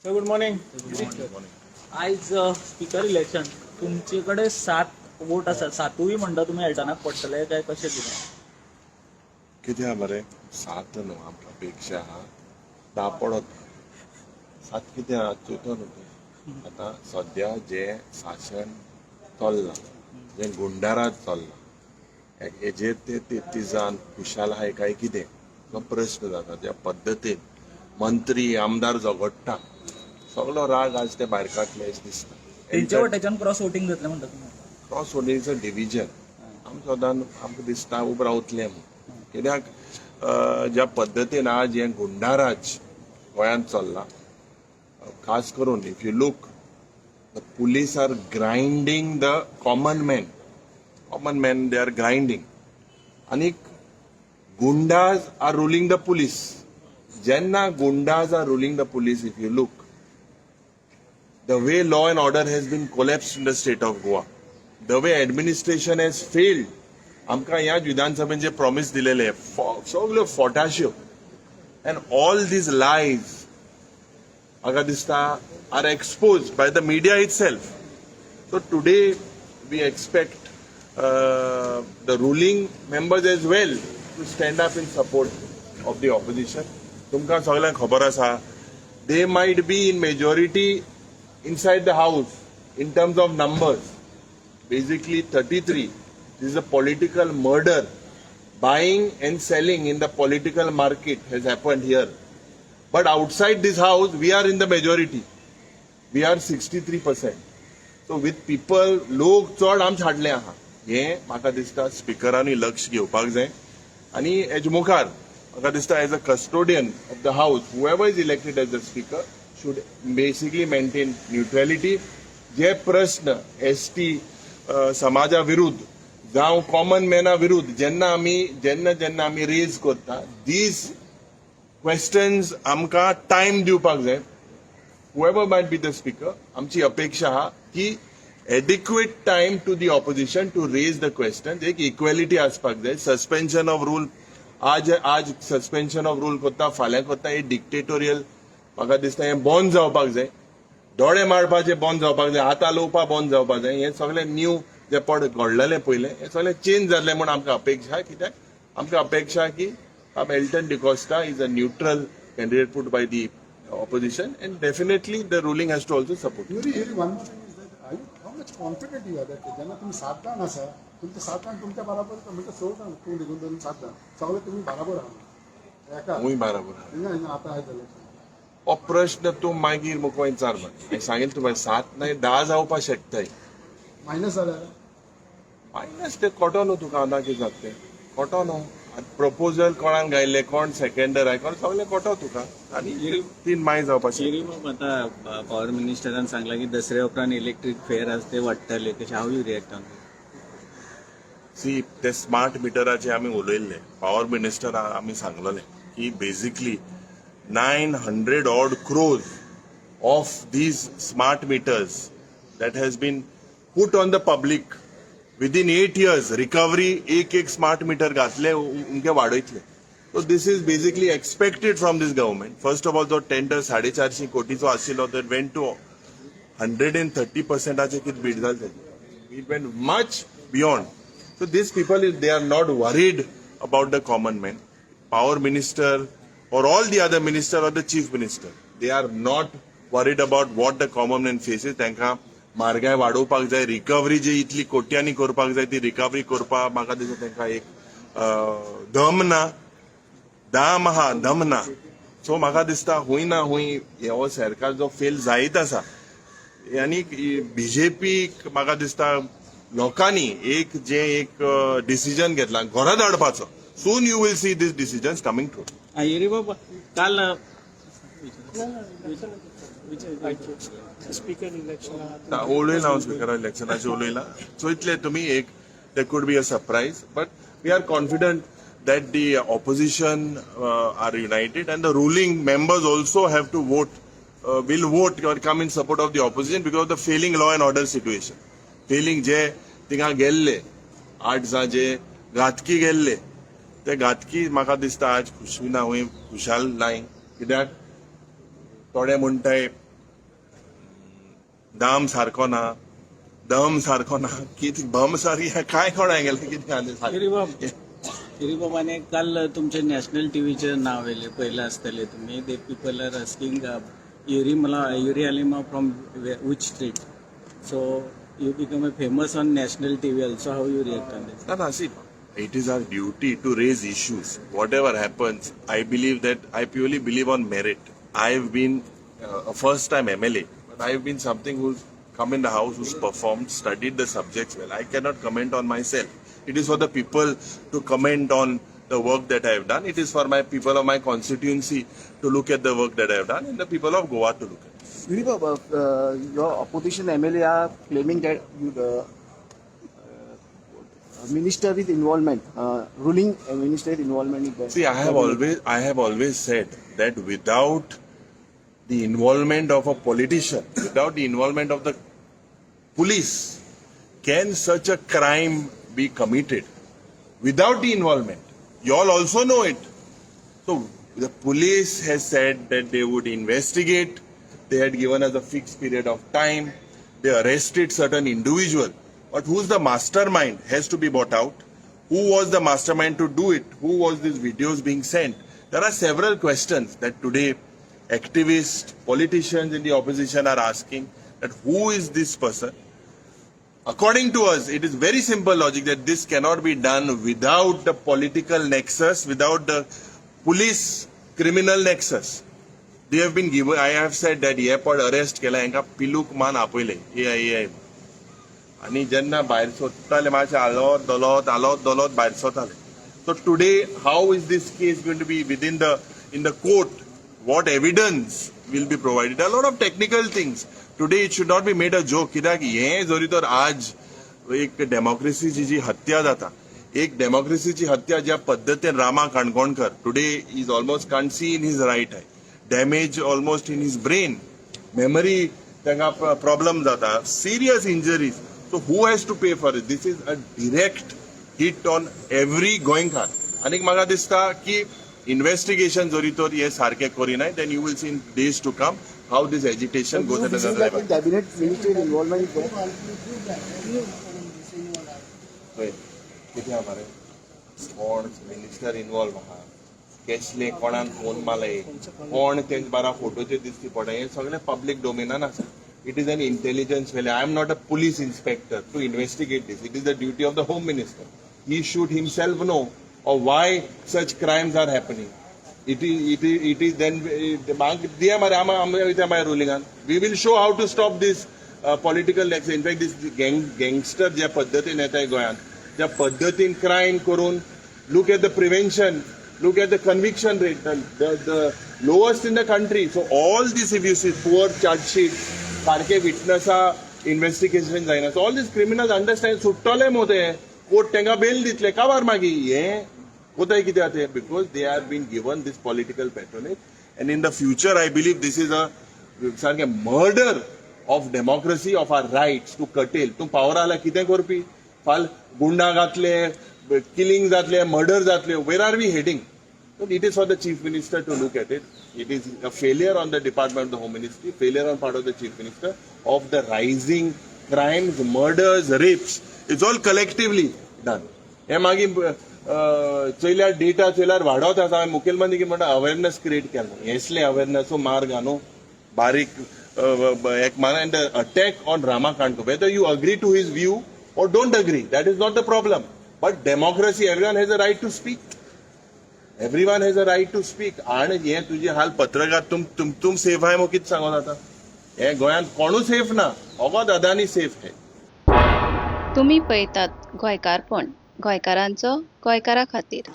Sir, good morning. आयज speaker election, तुमचे कडेन सात वोट आसात. सातूय म्हणटा तुमी एल्टनाक पडटले काय कशें कितें? कितें आहा मरे, सात न्हू, आमकां अपेक्षा आहा 10 पडत. सात कितें आहा चोयतो न्हू तूं. आतां सद्या जें शासन चल्लां, जें गुंडाराज चल्लां, हेजेर ते 33 जाण खुशाल आहाय काय कितें तो प्रश्न जाता. ज्या पद्दतीन मंत्री आमदार झगडटा, सगलो राग आज ते भायर काडले अशें दिसता. तेंच्या वटेच्यान क्रॉस वोटींग जातलें म्हणटा तुमी? क्रॉस वोटिंगचो डिविजन आम सदां आमकां दिसता उब रावतलें म्हूण. कित्याक ज्या पद्दतीन आज हें गुंडाराज गोंयांत चल्लां, खास करून if you look, the police are grinding the common man, common man they are grinding आनीक goondas are ruling the police. जेन्ना goondas are ruling the police, if you look the way law and order has been collapsed in the state of Goa, the way administration has failed, आमकां ह्या विधानसभेन जे promise दिलेले सगल्यो फोटाश्यो and all these lies म्हाका दिसता are exposed by the media itself. So today we expect the ruling members as well to stand up in support of the opposition. तुमकां सगळ्यांक खबर आसा, they might be in majority inside the house in terms of numbers, basically 33. This is a political murder. Buying and selling in the political market has happened here. But outside this house, we are in the majority. We are 63%. So with people, लोक चड आमचे हाडले आहा, हें म्हाका दिसता स्पिकरांनी लक्ष घेवपाक जाय. आनी हेजे मुखार म्हाका दिसता, as a custodian of the house, whoever is elected as a speaker should basically maintain neutrality. जे प्रश्न एसटी समाजा विरुद्ध जावं कॉमन मॅना विरुद्ध जेन्ना जेन्ना आमी रेज करता, these questions आमकां टायम दिवपाक जाय. Whoever might be the speaker, आमची अपेक्षा आहा की adequate time to the opposition to raise the question. एक इक्वेलिटी आसपाक जाय. सस्पेन्शन ऑफ रूल, आज आज सस्पेन्शन ऑफ रूल करता, फाल्यां करता, हे डिक्टेटोरियल म्हाका दिसता हें बंद जावपाक जाय. दोळे मारपाचे बंद जावपाक जाय, हात हालोवपा बंद जावपाक जाय. हें सगळें न्यू जे पड घडलेलें पयलें, हें सगळें चेंज जातलें म्हूण आमकां अपेक्षा आहा. कित्याक आमकां अपेक्षा आहा की Elton D'Costa is a neutral candidate put by the opposition and definitely the ruling has to also support. Yuri, Yuri, one more thing is that how much confident you are that जेन्ना तुमी सात जाण आसा, तुमचे 7 जाण तुमच्या बराबर, म्हणजे 6 जाण, तूं निघून धरून सात जाण, सगळे तुमी बराबर आहा एका हूंय बराबर आहा. हिंगा हिंगा आतां आयज इलेक्शन. हो प्रश्न तूं मागीर म्हाका विचार. हांवें सांगिल्लें तुका, सात न्हय, 10 जावपाक शकताय. मायनस जाल्यार? मायनस ते कोटो न्हू तुका. आतां कितें जाता तें कोटो न्हू. प्रपोजल कोणाक घायल्ले, कोण सेकंडर आहे, कोण, सगळें कोटो तुका आनी तीन माय जावपाक शकता. युरी बाब, आता पॉवर मिनिस्टरान सांगला की दसऱ्या उपरांत इलेक्ट्रीक फेअर आसा ते वाडटले. तशें how you react on? सी, ते स्मार्ट मिटराचे आमी उलयल्ले. पॉवर मिनिस्टर आमी सांगलेले की basically 900 odd crores of these smart meters that has been put on the public, within 8 years recovery एक एक स्मार्ट मीटर घातले उमके वाडयतले. So this is basically expected from this government. First of all, जो tender 450 कोटीचो आशिल्लो, that went to 130 पर्सेंटाचे कितें बीड जालें तेजें. It went much beyond. So these people, they are not worried about the common man. Power minister or all the other minister or the chief minister, they are not worried about what the common man faces. तांकां म्हारगाय वाडोवपाक जाय, recovery जी इतली कोट्यांनी करपाक जाय, ती रिकव्हरी करपाक म्हाका दिसता तांकां एक दम ना, दाम आहा, दम ना. सो म्हाका दिसता हुंय ना हुंय हो सरकार जो फेल जायत आसा आनी बीजेपीक म्हाका दिसता लोकांनी एक जे एक डिसिजन घेतला घरा धाडपाचो, soon you will see this decision coming true. Yuri बाब, काल स्पीकर इलेक्शन. उलयला हांव, स्पिकर इलेक्शनाचेर उलयला. सो इतले तुमी एक there could be a surprise, but we are confident that the opposition are united and the ruling members also have to vote, will vote or come in support of the opposition because of the failing law and order situation. Failing जे थिंगा गेल्ले 8 जाण जे घातकी गेल्ले, ते घातकी म्हाका दिसता आज खुशी ना, हुंय खुशाल नाय. कित्याक थोडे म्हणटाय दाम सारको ना, दम सारको ना, कितें बम सारकी, काय कोण गेलें कितें आहा तें सारकें. गिरीबाब, गिरीबाबाने काल तुमच्या नॅशनल टीव्हीचे नाव येले पहिलं असतले तुम्ही. They people are asking Yuri मला Yuri Alemao from which street? So you become a famous on national TV also. How you react on this? No, no, see, it is our duty to raise issues. Whatever happens, I believe that I purely believe on merit. I've been a first time MLA, but I've been something who's come in the house, who's performed, studied the subjects well. I cannot comment on myself. It is for the people to comment on the work that I have done. It is for my people of my constituency to look at the work that I have done and the people of Goa to look at. Yuri, your opposition MLA are claiming that you, the minister with involvement, ruling minister with involvement in the See, I have always said that without the involvement of a politician, without the involvement of the police, can such a crime be committed? Without the involvement, you all also know it. So the police has said that they would investigate. They had given us a fixed period of time. They arrested certain individual. But who's the mastermind has to be brought out. Who was the mastermind to do it? Who was these videos being sent? There are several questions that today activists, politicians in the opposition are asking, that who is this person? According to us, it is very simple logic that this cannot be done without the political nexus, without the police criminal nexus. They have been given, I have said that हे पण arrest केला हांकां पिलूक मान आपयले ए I A I आनी जेन्ना भायर सोदताले मातशें हालत धोलत हालत धोलत भायर सोदताले. So today, how is this case going to be within the in the court? What evidence will be provided? A lot of technical things. Today it should not be made a joke, कित्याक हें जरी तर आज एक डेमोक्रेसीची जी हत्या जाता, एक डेमोक्रेसीची हत्या ज्या पद्दतीन रामा Kankonkar today is almost can't see in his right I, damage almost in his brain, memory तांकां प्रॉब्लम जाता, serious injuries. So who has to pay for it? This is a direct hit on every गोंयकार. आनीक म्हाका दिसता की investigation जरी तर हे सारकें करिनाय, then you will see in days to come how this agitation goes at This is another like a level. Cabinet minister involvement is there. पळय कितें आहा मरे, कोण मिनिस्टर इनवॉल्व आहा, केसले कोणान फोन मारले, कोण तेंचे बारा फोटोचे दिसती पडटा, हें सगळें पब्लीक डोमेनान आसा. It is an intelligence failure. I am not a police inspector to investigate this. It is the duty of the Home Minister. He should himself know of why such crimes are happening. It is then दिया मरे आमी आमी वयता मागीर रुलिंगान. We will show how to stop this political. In fact, this gang gangster ज्या पद्दतीन येताय गोंयांत, ज्या पद्दतीन क्रायम करून, look at the prevention, look at the conviction rate, the lowest in the country. So all this, if you see, poor chargesheet, सारखे विटनसा investigation जायना. So all these criminals understand, सुट्टले मो ते, कोर्ट तांकां बेल दितले काबार. मागीर हें कोताय कित्याक ते? Because they are been given this political patronage, and in the future I believe this is a सारकें murder of democracy, of our rights to curtail. तूं पावर आला कितें करपी? फाल गुंडा घातले, किलिंग जातले, मर्डर जातले. Where are we heading? It is for the Chief Minister to look at it. It is a failure on the department of the Home Ministry, failure on part of the Chief Minister of the rising crimes, murders, rapes. It's all collectively done. हे मागीर चोयल्यार data चोयल्यार वाडत आसा. हांवें मुखेलमंत्री कितें म्हणटा, awareness create केला. हेसले अवेरनसो मार्ग न्हू बारीक एक मान. And attack on Rama Kankonkar, whether you agree to his view or don't agree, that is not the problem, but democracy, everyone has a right to speak. Everyone has a right to speak. आणि हे तुझे हाल पत्रकार, तुम तुम तुम safe आहे मग कितें सांगोन आतां? हे गोंयांत कोणूच सेफ ना, ओगोत अदानी सेफ हे. तुमी पळयतात गोंयकारपण, गोंयकारांचो गोंयकारा खातीर.